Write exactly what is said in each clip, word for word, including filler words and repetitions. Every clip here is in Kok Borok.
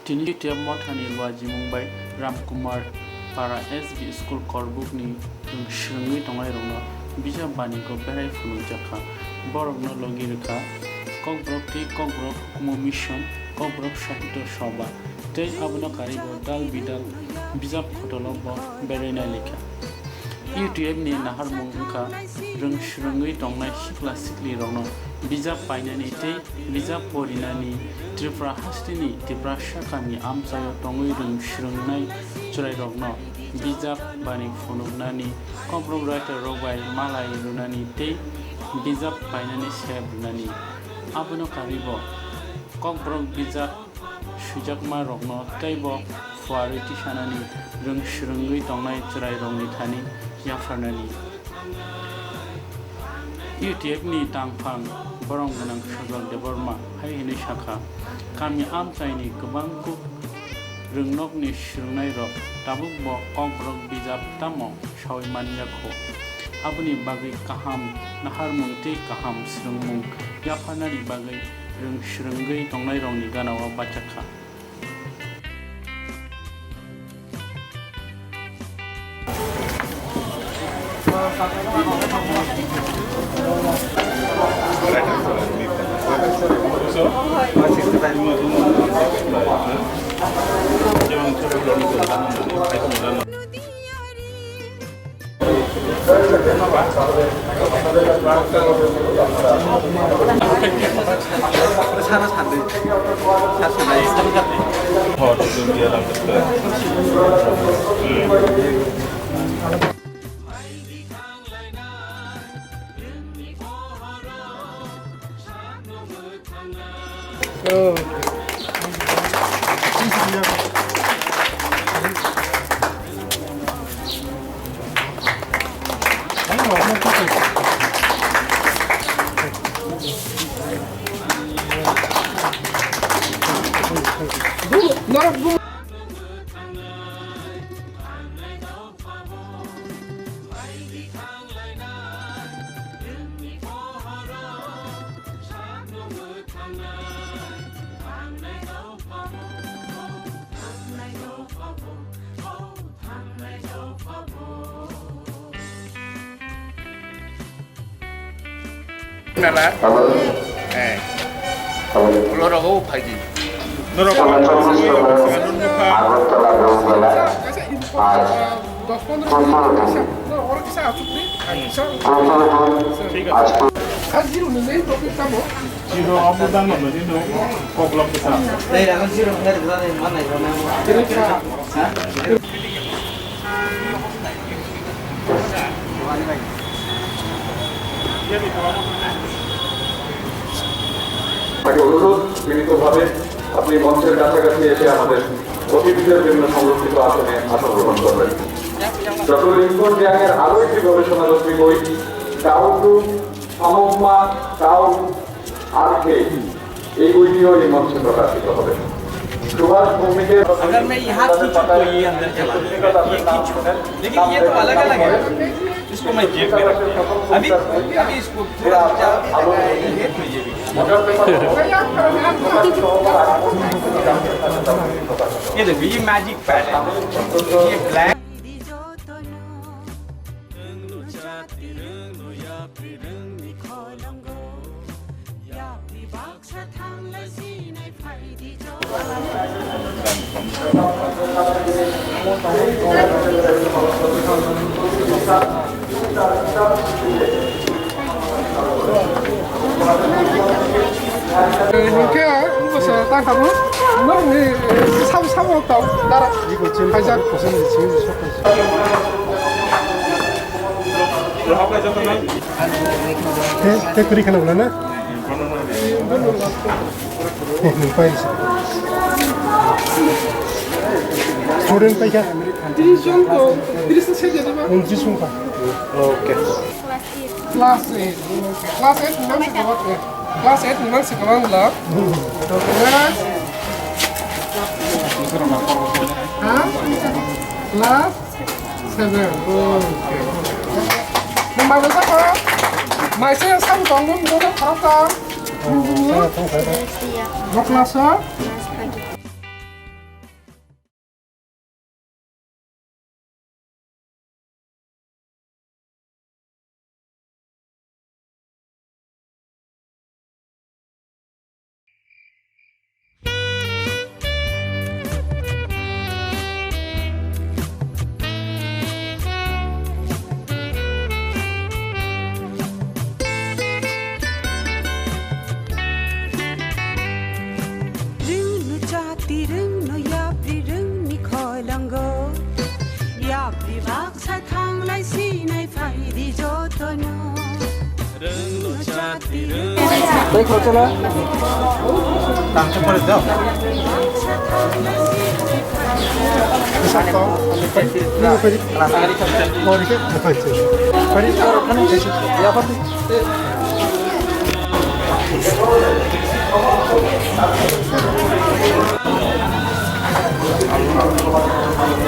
Chini T F Mothani luajimung bai Ramkumar Para S B School Korbukni swrwngwi tongnairokno bijap banigo berai phunukjakha. Borokno logi rwkha Kokborok tei Kokborok Hukumu Mission, Kokborok Sahitya Sabha tei abono karwibo dal bidal bijap khotolo bo berai nailikha. U T F ni naharmung wngkha rwng swrwngwi tongnai sikla siklirokno bijap painani tei bijap porinani, Tripura hasteni Tiprasa kami amchaio tongwi rwng swrwngnai chwrairokno bijap bani phunuknani, Kokborok writer rok bai malai rwnani tei bijap painani sep rwnani. Abono karwibo Kokborok bijap swijakmarokno teibo phuarwi tisanani, rwng swrwngwi tongnai chwrairokni thani yapharnani. U T F ni tangphang borong gwnang Sujal Debbarma hai hwnwi sakha, kami amchaini kwbang kuk rwngnokni swrwngnairok tabukbo Kokborok bijap tamo saui man ya kho. Aboni bagwi kaham naharmung tei kaham swrwngmung yapharnani bagwi rwng swrwngwi tongnairokni gana-o bachakha. Nala. Eh. Loro go phaidi. Norok. Agottola Rongmela. Aaj. Zero, abu dan mana zero, koklop kita. তাকে অনুরোধ, বিনীতভাবে আপনি মঞ্চের কাছাকাছি এসে আমাদের অতিথিদের জন্য সংরক্ষিত আসনে আসন গ্রহণ করবেন। ডক্টর লিঙ্কন রিয়াংয়ের আরও একটি গবেষণারত্ন বই, ডাউন টু ফামোমা ডাউন আর্কে, এই বইটিও এই মঞ্চে প্রকাশিত হবে। সুভাষ ভৌমিকের अगर मैं यहाँ खींचूं तो ये अंदर चला जाएगा। ये खींचूं, लेकिन ये तो अलग अलग है। इसको मैं जेब में रख दिया। अभी, अभी इसको थोड़ा सा ये तो ये भी। ये देखो, ये मैजिक पैड है। ये black. Hingke, bwsa ta kamo, norokni sabo, sabo tau dara. Hajar. Te, te kwrwi kheno wngna na? Eh, nwng pai se. Student pai kha? Tris jon to, tris ta se jodi ba? Untris wng kha. Okay. Class eight. Class eight, nwng se kama khe? Class eight nwng se kama wngla? Ha? Class seven. Nwng mai bai kha? Mai se sam tong nwng nwng kha kha? Bo class o? Tei khoroksa na? Tangsa pore daw. Isa to, ni ko pedi. Pori ke, pori. Pori, ya pori.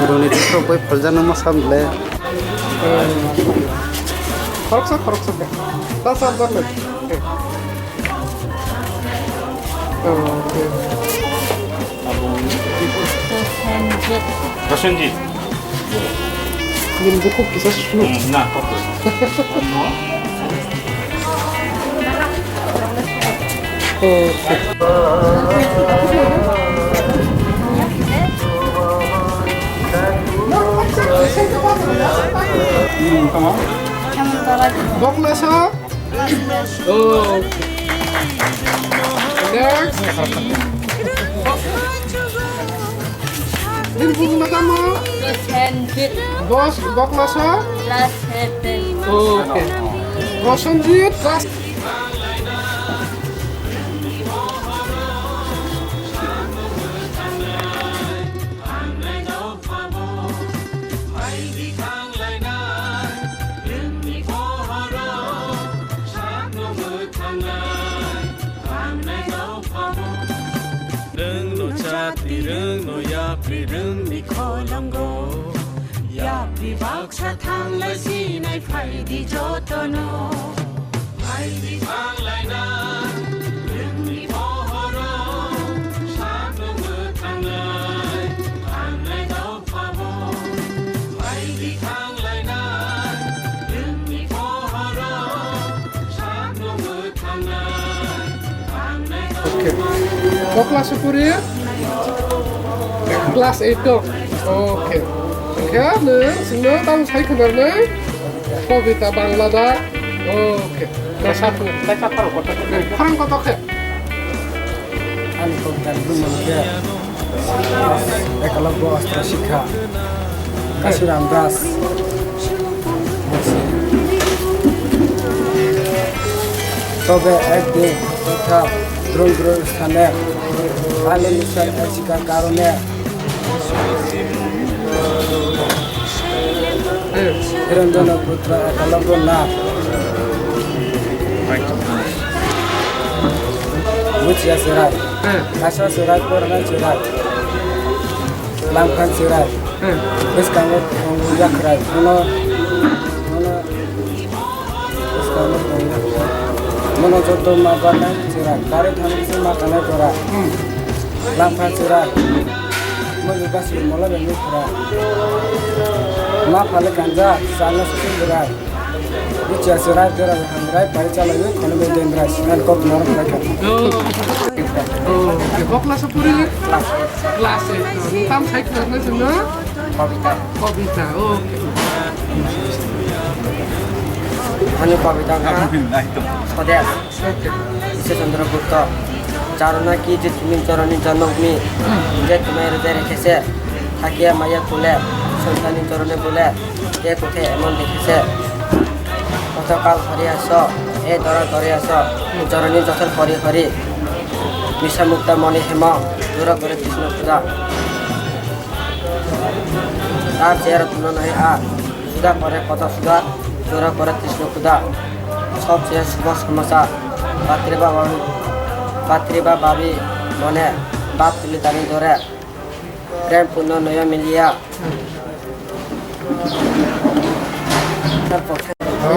Roni to bai phalja no ma sam le. Khoroksa, khoroksa khe. Ta sar bar le. Prosenjit. Nini bukhuk kisa sunu. Hmm, na, kok. Boknasa. Oh. Next. Din bubu matamo. Bos, boknasa. Class seven. Okay. Prosenjit, class Rwngno chati, rwngno yapri, rwngni kholongo. Yapri baksa thanglai sinai phaidi jotono. Phaidi thanglaina, rwngni pohoro, sakno mwthangnai, thangnai dao. Okay. Ko class o pori? Class eight o. Okay. Khe no, sino tamo sai khwnar no? Kobita Bangla da. Okay. Khorang kotor khe? Ani kobita ni mung khe Ekalogya Astra Shikha, Kashiram Das. তবে একদিন কথা দ্রোণ দ্রোণ স্থানে আলী মুসার আশিকার কারণে Hirondon putra Ekalogya na. Buchia serai. Kasa serai, porna serai. Langphan serai. Bwskango tongo yakrai. Mono, mono, bwskango tongo yakrai. Mono joto ma barnai serai. Kare thangwi se ma kanai jora. Langphan serai. Moni basi mola bengwi khura. Ma phale ganja, chana susun berai. Buchia serai, berai, hamrai, pai chalai, khono be dendrai, sinan kok nor khura kha. Oh. Oh, okay. Kok class o pori? Class. Class eight. Tam sai khna na sino? Kobita. Kobita, okay. Ani kobita na? Sodes. Ishwar Chandra Gupta, charo na ki je tumi choroni janokni, je tumai rwjai rekhe se, thakiya maya kule, songsani choroni bule, je kothe emon dekhe se. Koto kal hori aso, e dora dori aso, choroni jothor hori hori, misa mukta moni hemo, dura gore Krishna puja. Tar chera tuna nai a, suda kore koto suda, dura gore Krishna puja. Sobse shubho samachar, batri ba babi, batri ba babi mone, bap tuli dani dore, prem punno noyo miliya.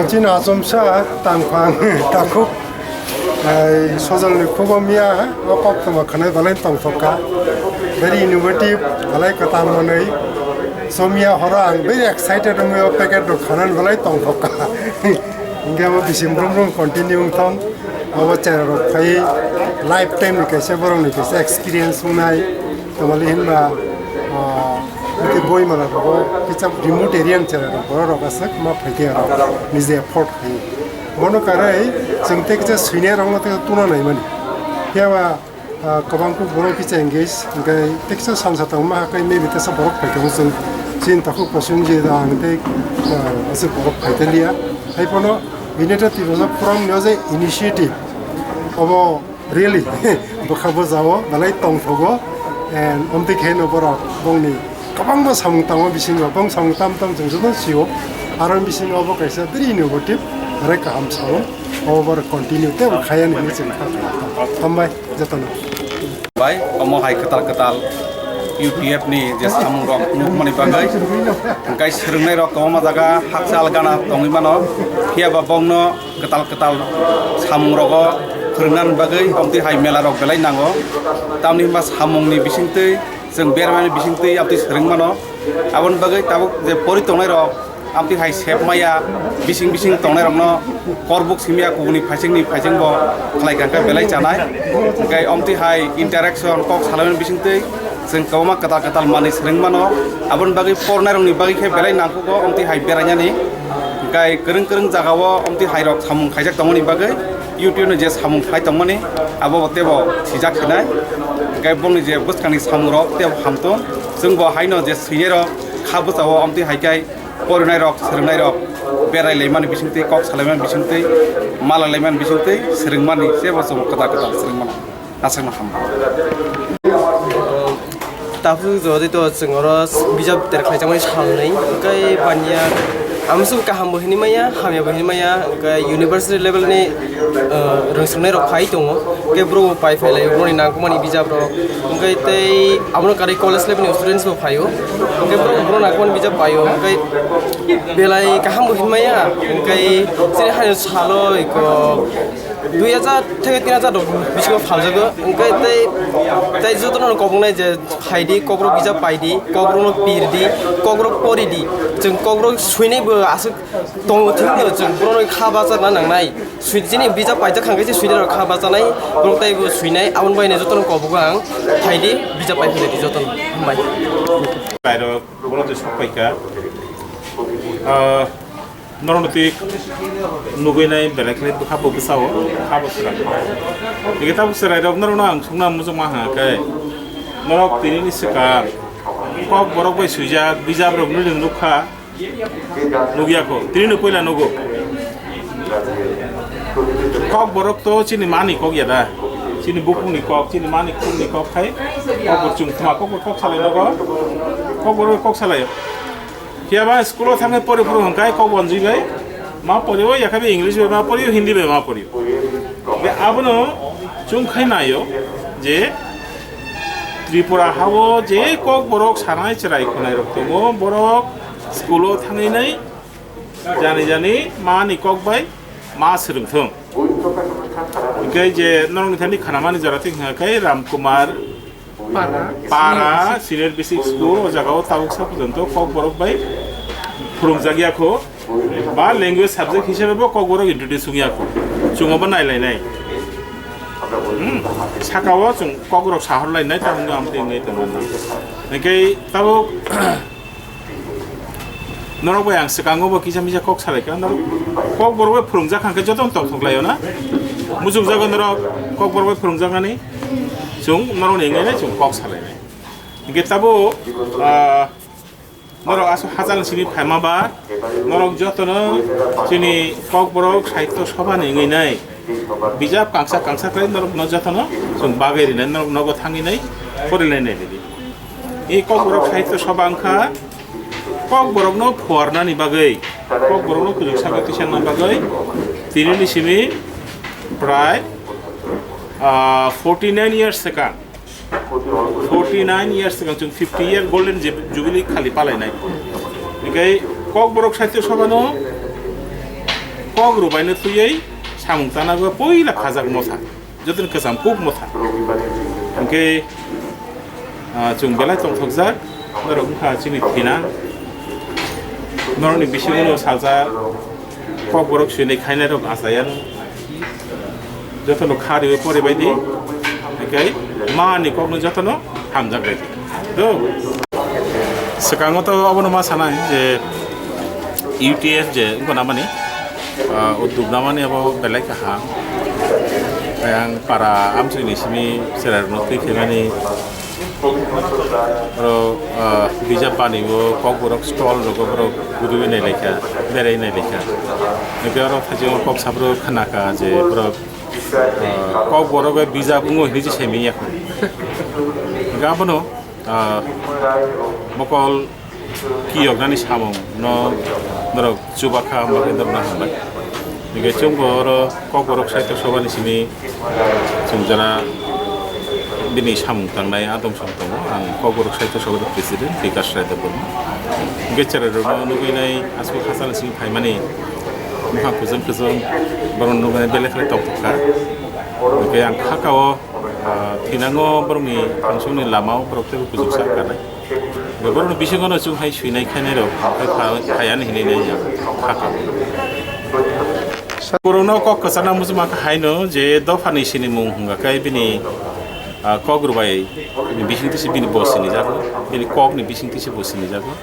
Chini achomsa tangphang takhuk, ai, sojalni khubo miya, o koktwma khwnai belai tongthokka. Very innovative, belai kwtal manwi. Somya horo ang very excited wngwi o packet rok khanani belai tongthokka. Hingke abo bisi brum brum continue wngthong. Abo chera rok phai lifetime ni kaisa borok ni kaisa experience wngnai. Tamali hinba, ah, boi mala rogo kisa remote area ni chera rok borok rok aswk ma phaikhe rok nije effort khai. Bono karai chwng tei kisa senior rok no tei tuna nai mani. Phiya ba, ah, kwbang kuk borok kisa engage, hingke tei kisa sansa tongma hakai maybe tesa borok phaikhe chwng chini takhuk Prosenjit ang tei, ah, aswk borok phaitaliya. Haiphano United Tiprasa Forum ni o je initiative, obo really bwkha bwjao belai tongthogo, and omtwi khe no borok bongni kwbangma samung tangma bisingo, bong samung tam tam chwng joto sio, aro bisingo obo kaisa very innovative, belai kaham samung, obo borok continue tei bo khayani hinwi chwng kha. Hambai jotono. Bai, omo hai kwtal kwtal U T F ni je samung rok nukmani bagwi, hwnkhe swrwngnai rok kwbangma jaga hakchal gana tongwi mano, phiya ba bongno kwtal kwtal samung rogo phwrwngna bagwi omtwi hai mela rok belai nango. Tamni hwnba samung ni bisingtwi, chwng bermani bisingtwi amtwi swrwng mano. Aboni bagwi tabuk je pori tongnai rok, amtwi hai sep maya, bising bising tongnai rokno korbuk simiya, kubuni phaising ni phaising bo khlai kangkha belai chanai. Hwnkhe omtwi hai interaction kok salaimani bisingtwi chwng kwbangma kwtal kwtal manwi swrwng mano. Aboni bagwi pornai rokni bagwi khe belai nangkukgo omtwi hai berainani. Hwnkhe kwrwng kwrwng jagao omtwi hai rok samung khaijak tongmani bagwi YouTube ni je samung khlai tongmani abo bo tebo thwijak hinai. Hwnkhe bongni je bwskangni samung rok tebo hamtong, chwng bo haino je swinai rok kha bwchao omtwi hai khe porinai rok, swrwngnai rok berai laimani bisingtwi, kok salaimani bisingtwi, mala laimani bisingtwi swrwngmani, sebo chwng kwtal kwtal swrwngmano. Aswkno hambai. Tabuk jodi to chwng oro bijap ter khlaijakmani salnwi, hwnkhe baniya amsuk kaham bo hinwi maya, hamya bo hinwi maya, hwnkhe university level ni, uh, rwngswngnai rok phai tongo, hwnkhe borok bo pai phai lai, borokni nangkukmani bijap rok, hwnkhe tei abono karwi college level ni students bo phaio, hwnkhe borok bono nangkukmani bijap paio, hwnkhe belai kaham bo hinmaya, hwnkhe chini hai salo iko dui hajar theke tin hajar rok bisingo phaljago, hwnkhe tei, tei jotono kobongnai je phaidi, kokrok bijap paidi, kokrokno pirdi, kokrok poridi, chwng kokrok swinai bo aswk tongo thikno chwng borokno kha bacharna nangnai. Swi-, chini bijap paijak kha khe se swinai rok kha bachanai, borok tei bo swinai, aboni bagwi no jotono kobogo ang phaidi, bijap pai philai di jotono. Hambai. Kairok, borok je sok paikha. Ah, norok twi nugwi nai belai khe bwkha bo bwsao, ha bo swrai. Ege tabuk swrai rok norok no ang sungna muchung ma ha khe. Norok tini ni swkang kok borok bai swijak, bijap rok nini nukha. Nukya kho, tini no puila nugo. Kok borok to chini mani kok ya da. Chini bukung ni kok, chini mani khum ni kok khai. Kok bo chung khuma kok bo kok salai nogo. Kok borok kok salai. Phiya ba school o thangwi pori phuru hwnkhe kok bo onjui bai. Ma pori o yakhabi English bai ma pori o, Hindi bai ma pori o. Be abono chung khai naio je Tripura hao je kok borok sanai chwrai khwnai rok tongo, borok school o thangwi nai jani jani mani kok bai ma swrwng thung. Hwnkhe je norokni thani khanamani jora thik hwnkhe Ramkumar Para Senior Basic School o jaga o tabuk sa porjonto kok borok bai phwrwngjak ya kho. Ba language subject hisabe bo kok borok introduce wngya kho. Chwng obo nailainai. Hmm. Saka o chwng kok rok sahor lainai, tamni amtwi wngwi tongo. Hwnkhe tabuk norok bai ang swkango bo kisa misa kok salai kha, norok kok borok bai phwrwngjak kha khe jotono tongthok lai o na. Muchungjago norok kok borok bai phwrwngjak nani. Chwng norok ni wngwi nai chwng kok salai nai. Hwnkhe tabuk, ah, Norok aswk hachal simi phaima ba, norok jotono chini Kokborok Sahitya Sabha ni wngwi nai bijap kangsa kangsa khlai norok no jotono chwng bagwi rinai, norok nogo thangwi nai porilai nai ridi. I Kokborok Sahitya Sabha wngkha Kokborok no phuarnani bagwi, Kokborok no kujak sabai tisangna bagwi tini ni simi prai, ah, forty nine years swkang. Forty nine years swkang chwng fifty year golden ju-, jubilee khali palainai. Hwnkhe Kokborok Sahitya Sabha no kok rwbaino thwiwi samung chana go poila khajak motha, jotoni kwcham kuk motha. Hwnkhe, ah, chwng belai tongthokjak, norok wngkha chini thina, norokni bisingo no salsa Kokborok swinai khainai rok achaiya no. Jotono kha riwi poribai di. Hwnkhe mani kokno jotono hamjak bai di. Do. Swkango to obono ma sanai je U T F je wngkha namani, ah, uddog namani abo belai kaham. Tei ang para amchwini simi chwrairokno twi khaimani Oro, ah, bijap bani o Kokborok stall rogo borok guriwi nai laikha, berai nai laikha. Hingke oro thajio kok sabrok khna kha je borok, ah, Kokborok bai bijap wngo hinwi se semi yakho. Hingke abono, ah, mokol kiyoknani samung no norok chubakha, hwnba khe norokno hambai. Hingke chwngbo oro Kokborok Sahitya Sabhani simi chwng jora bini samung tangnai adong song tongo. Ang Kokborok Sahitya Sabhani President Bikash Rai Debbarma. Hingke cherairokno nugwi nai aswk hachal simi phaimani mukhang kwchwng kwchwng borokno nugwi nai belai khe tongthok kha. Hingke ang khakao, ah, thinango borokni thangsongni lamao borok teibo kuchuk sa kanai. Borokni bisingo no chwng hai swinai khainai rok, hai pha-, phaiani hinwi nai ya, khaka. Borokno kok kwchana muchungma kha haino je dophani sinimung hwnga khe bini, ah, kok rwbai ni bisingtwi se bini bo sinijago, bini kokni bisingtwi se bo sinijago.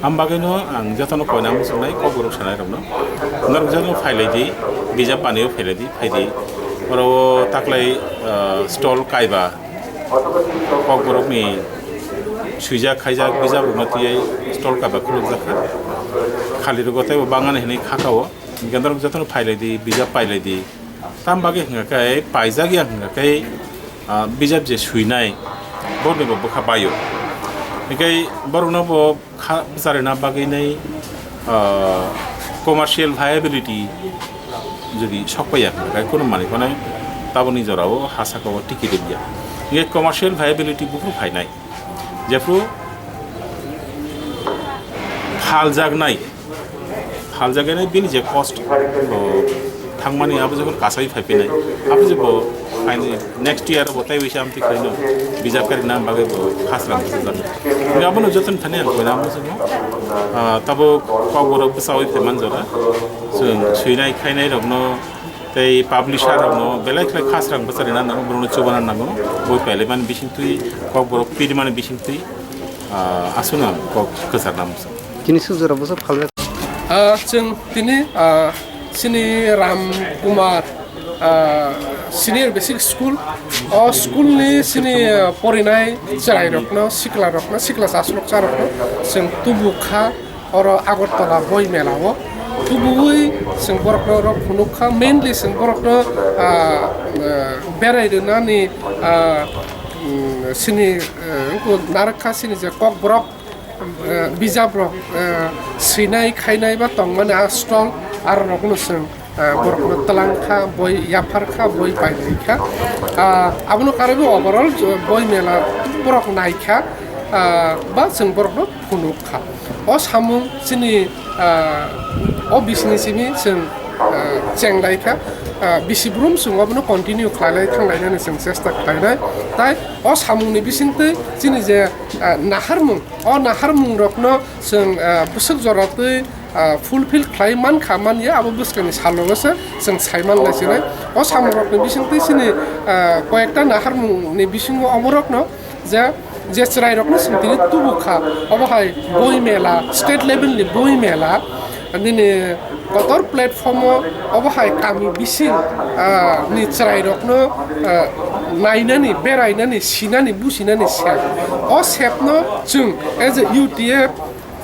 Am bagwino ang jotono koina muchungnai kok borok sanai rokno. Norok jotono phailai di, bijap banaio phailai di, phai di. Oro taklai, ah, stall kaiba. Kokborokni swijak khaijak bijaprokno twiwi stall kaiba khulukjak kha. Khalirok teibo bangani hinwi khakao. Hingke norok jotono phailai di, bijap pailai di. Tam bagwi hwnka khe paijak ya hwnka khe, ah, bijap je swinai, borokni bo bwkha baio. Hingke borokno bo kha bwcharina bagwi nai, ah, commercial viability jodi sokpaiya hwnka khe, kunu manwi phano taboni jorao ha saka o tiki rwya. Hingke commercial viability buphuru phainai. Jephru phaljaknai, phaljaknai bini je cost, bo thangmani abo jokon kasai phai phinai, abo je bo phaini next year bo tei bisa amtwi khaino bijap kari na bagwi bo khasrang bwsajak. Hingke abono joton thani ang koina amo jokon, ah, tabo kokborok bwsawi phaiman jora. Chwng swinai khainai rokno tei publisher rokno belai khlai khasrang bwcharina nango, borokno chubana nango, boi pailaimani bisingtwi, kokborok pirimani bisingtwi, ah, aswkno ang kok kwcharna muchung. Kini sujura bwsa phalnai. Ah, chwng tini, ah, chini Ram Kumar, ah, Senior Basic School, o school ni chini, ah, porinai chwrairokno, siklarokno, sikla chaslokcharokno chwng tubu kha. Oro Agartala boi mela o tubuwi chwng borokno oro phunuk kha, mainly chwng borokno, ah, ah, berai rwnani, ah, mm, sini, eh, wngkuk narwk kha sini je kokborok, eh, bijaprok, eh, swinai khainai ba tongmani a stall aro rokno chwng, eh, borokno twlang kha, boi yaphar kha, boi pailai kha. Ah, abono karwi overall, eh, boi mela borok nai kha, ah, ba chwng borokno phunuk kha. O samung chini, ah, o bisni simi chwng, ah, cheng lai kha. Ah, bisi brum chwng obono continue khlai lai thang lainani chwng chesta khlai nai. Tai o samungni bisingtwi chini je, ah, naharmung, o naharmung rokno chwng, ah, bwswk jora twi, ah, fulfill khlai man kha man ya, abo bwskangni salogo se chwng sai man lai sinai. O samung rokni bisingtwi chini, ah, koyekta naharmungni bisingo oborokno je, je chwrairokno chwng tini tubu kha, obo hai boi mela, state level ni boi mela, nini kotor platform o obo hai kami bising, ah, ni chwrairokno, ah, nainani, berainani, sinani, businani sep. O sepno chwng as a U T F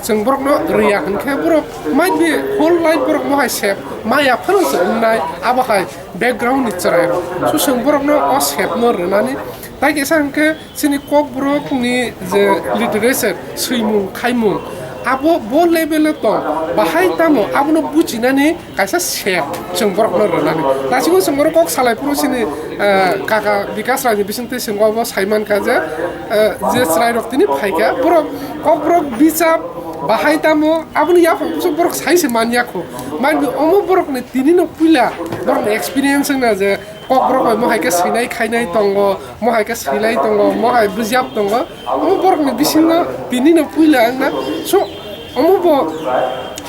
chwng borokno riya hwnkhe borok might be whole life borok mohai sep maya phano se wngnai abo hai background ni chwrairok. So chwng borokno o sepno rwnani tai kisa hwnkhe chini kokborok ni je literature swimung khaimung abo bo level o tong bahai tamo abono bujinani kaisa sep chwng borokno rwnani. Naisingwi chwng borok kok salai phuru chini, eh, kaka Bikas Rai ni bisingtwi chwng obo sai mankha je, eh, je chwrairok tini phaikha borok kokborok bichap bahai tamo aboni yaphang bwswk borok sai se man yakho. Mani omo borokni tinino puila borokni experience wngna je kokborok bai mohai khe swinai khainai tongo, mohai khe swilai tongo, mohai bwjap tongo. Omo borokni bisingo tinino puila wngna. So, omo bo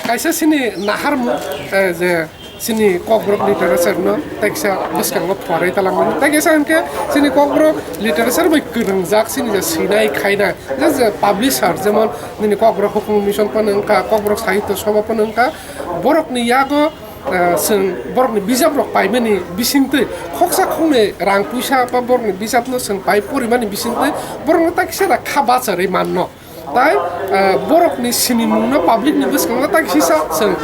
kaisa chini naharmung, eh, je chini kokborok literature no teksa bwskango phuarwi talangmani. Tei kaisa hwnkhe chini kokborok literature bai kwrwngjak chini je swinai khainai, je, je publisher, jemon nini kokborok hukumu mission phano wngkha, kokborok sahitya sabha phano wngkha, borokni yago Ah, chwng borokni bijap rok paimani bisingtwi khoksa khoknwi rang puisa ba borokni bijapno chwng pai porimani bisingtwi borokno takisa da kha bacharwi manno. Tai, ah, borokni sinimungno public ni bwskango takisa chwng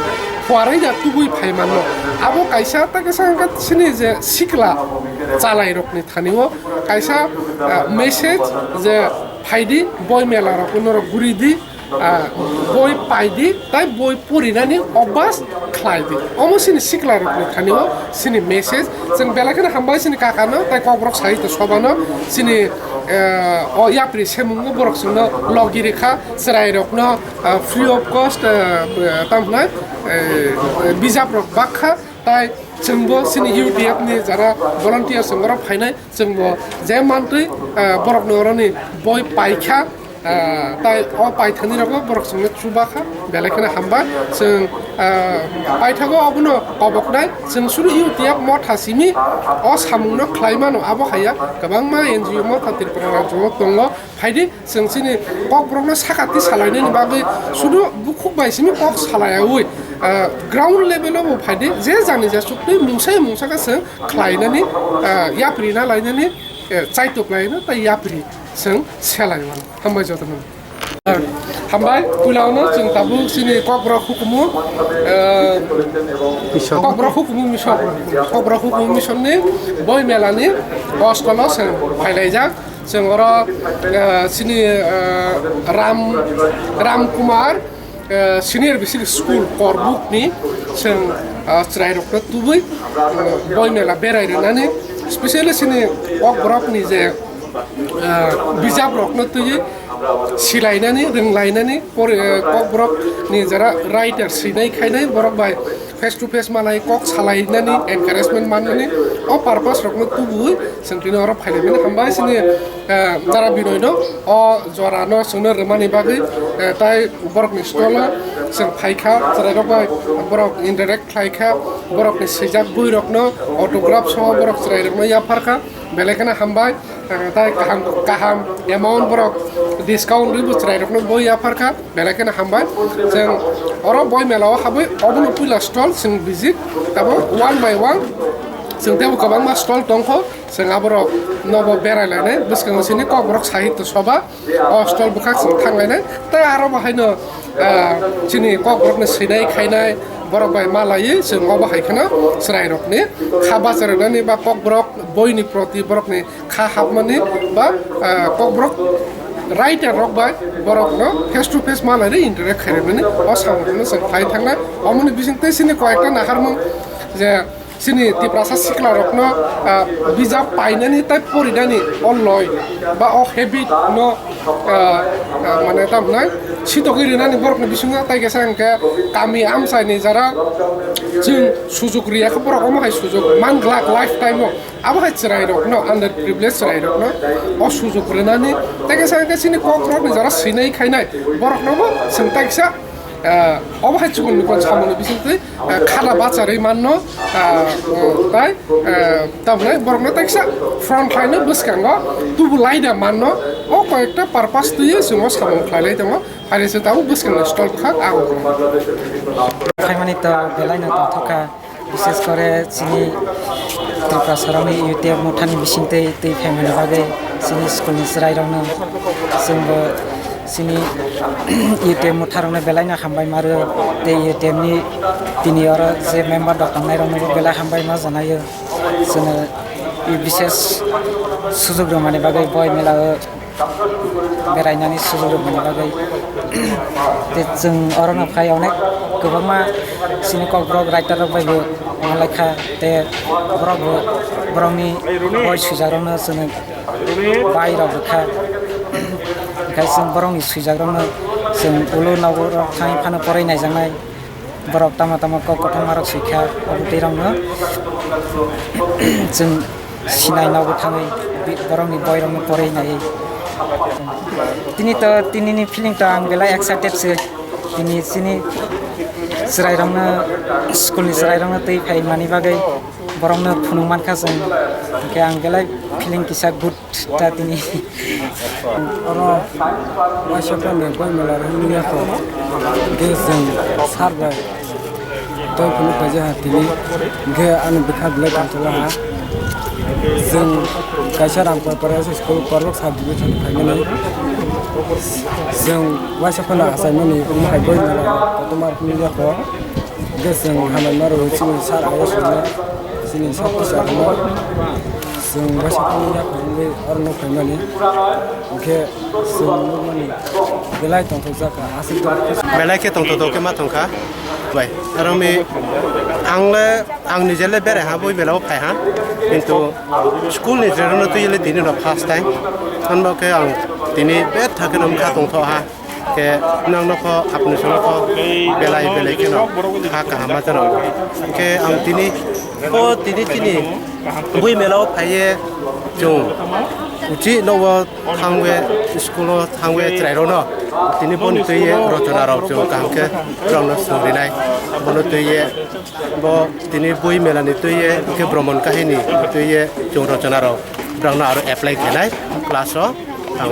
phuarwi da tubui phai manno. Abo kaisa takisa wngkha chini je sikla chalairokni thani o kaisa, ah, message je phaidi boi mela rok norok guri di, ah, boi pai di, tai boi porinani obas khlai di. Omo chini sikla rokni thani o chini message. Chwng belai kheno hambai chini kaka no, tai kokborok sahitya sobha no, chini, eh, o yapri semungo borok chwngno logi rikha, chwrai rokno, ah, free of cost, eh, tamo hwnai, eh, bijap rok bakha, tai chwngbo chini U T F ni jara volunteer chwng borok phainai, chwngbo je mantwi, ah, borokni oroni boi paikha, ah, tai o paithani rokno borok chwngno chubakha, belai kheno hambai. Chwng, ah, paithago obono koboknai, chwng suru U T F motha simi o samungno khlai mano, abo haiya kwbangma N G O motha Tripura rajyo o tongo. Phaidi chwng chini kokborokno sakati salainani bagwi sudu bukhuk bai simi kok salaiyaui, ah, ground level o bo phaidi je jani ja chuktwi mungsa mungsa khe chwng khlainani, ah, yapri na lainani, eh, chaitok laino tai yapri chwng selai mano. Hambai jotono. Hambai, puilano chwng tabuk chini kokborok hukumu, eh, Mission. Kokborok hukumu mission. Kokborok hukumu mission ni boi mela ni oskolo chwng phailaijak. Chwng oro, eh, chini, eh, Ram, Ram Kumar, eh, Senior Basic School Korbuk ni chwng, eh, chwrai rokno tubui, eh, boi mela berai rwnani, specially chini kokborok ni je, eh, bijap rokno twiwi silainani, rwnglainani, por-, eh, kokborok ni jara writer swinai khainai borok bai face to face malai kok salainani encouragement mannani o purpose rokno tubuwi chwng tini oro phailai mani. Hambai chini, eh, jara Binoy no o jora no chwngno rwmani bagwi, eh, tai borok ni stall o chwng phaikha, chwrai rok bai borok interact khlaikha, borok ni swijak bui rokno autograph soho borok chwrai rokno yapharkha, belai kheno hambai. Ang tai kaham, kaham amount borok discount rwi bo chwrai rokno boi yapharkha, belai kheno hambai. Chwng oro boi mela o habwi obono puila stall chwng visit, tabo one by one chwng tebo kwbangma stall tongkho, chwng aborok nobo berai lainai, bwskango chini kokborok sahitya sobha o stall bwkhak chwng thang lainai. Tai aro bo haino, ah, chini kokborokno swinai khainai borok bai malaiwi chwng obo hai kheno chwrai rokni kha bacha rwnani ba kokborok boini proti borokni kha hapmani ba, ah, kokborok writer rok bai borokno face to face malai ri interact khairokmani o samungno chwng khlai thangnai. Omoni bisingtwi chini koyekta naharmung je chini Tiprasa sikla rokno, ah, bijap painani tai porinani o loi ba o habit no, ah, ah, mane tamhnai sitogwi rinani borokni bisingo tai kisa hwnkhe kami amchaini jara chwng sujuk riya khe borok omo hai sujuk man glak lifetime o. Abo hai chwrai rokno, under privilege chwrai rokno o sujuk rwnani, tei kisa hwnkhe chini kok rokni jora swinai khainai borokno bo chwng tai kisa, eh, obo hai chukun nukon samani bisingtwi, eh, khada bacharwi manno, eh, tai, eh, tamni borokno tai kisa front line no bwskango tubu laida manno o koyekta purpose twiwi chwng o samung khlailai tongo. Haini se tabuk bwskangni stall bwkhak ang. Phaimani to belai no tongthok kha. Bishes kore chini Tripura sarokni U T F mothani bisingtwi twi phaimani bagwi chini school ni chwrairokno chwngbo chini U T F motharokno belai no hambai maro tei U T F ni tini oro je member rok tongnairoknobo belai hambai ma janaio chwngno bishes sujok rwmani bagwi boi mela o berainani sujok rwmani bagwi. Tei chwng orono phai onek kwbangma chini kokborok writer rok bai bo wnglaikha tei borok bo borokni boi swijakrokno chwng bai rok rwkha. Hwnkhe chwng borokni swijakrokno chwng ulo nogo rok thangwi phano poroi naijaknai. Borok tamo tamo kok kothoma rok swikha, abo twi rokno chwng sinai nogo thangwi bi-, borokni boi rokno porwi naiwi. Tini to, tinini feeling to ang belai excited se. Tini chini chwrai rokno, school ni chwrai rokno twi phai mani bagwi borokno phunuk mankha chwng. Hwnkhe ang belai feeling kisa good. Ta tini. Oro waisa phano boi mela rwmani yakho. Ge chwng sar bai. Tei phunuk paijak ha tini, hwnkhe ani bwkha belai tongthokma ha. Chwng kaisa Ramkoi Primary School Korbok sub division phaimani. Chwng waisa phano achaimani, omo hai boi mela kotorma phunukya kho. Hwnkhe chwng hambai ma rwo chini sir ayosno, chini sub teacher no. Chwng waisa phunukya kho wngwi oro no phaimani. Hwnkhe chwng nukmani belai tongthokjak kha, aswk tongthok. Belai khe tongthok tongkhe ma thangkha. Bai, aro mi ang le, ang nije le berai ha, boi mela o phai ha. Kintu school ni jera no twi le tini no first time. Hwnba khe ang tini betha khe no wngkha tongthok ha. Khe nang no kho, apni song no kho, belai belai khe no ha kaham ma jano. Khe ang tini, o tini chini boi mela o phai ye chwng uchi no o thangwi, school o thangwi chwrai rok no tini boni twi ye rochona rok chwng kaham khe borok no swrwng rinai. Bono twi ye bo tini boi mela ni twi ye hwnkhe Bromon Kahini twi ye chwng rochona rok borok no aro apply khainai class o thang.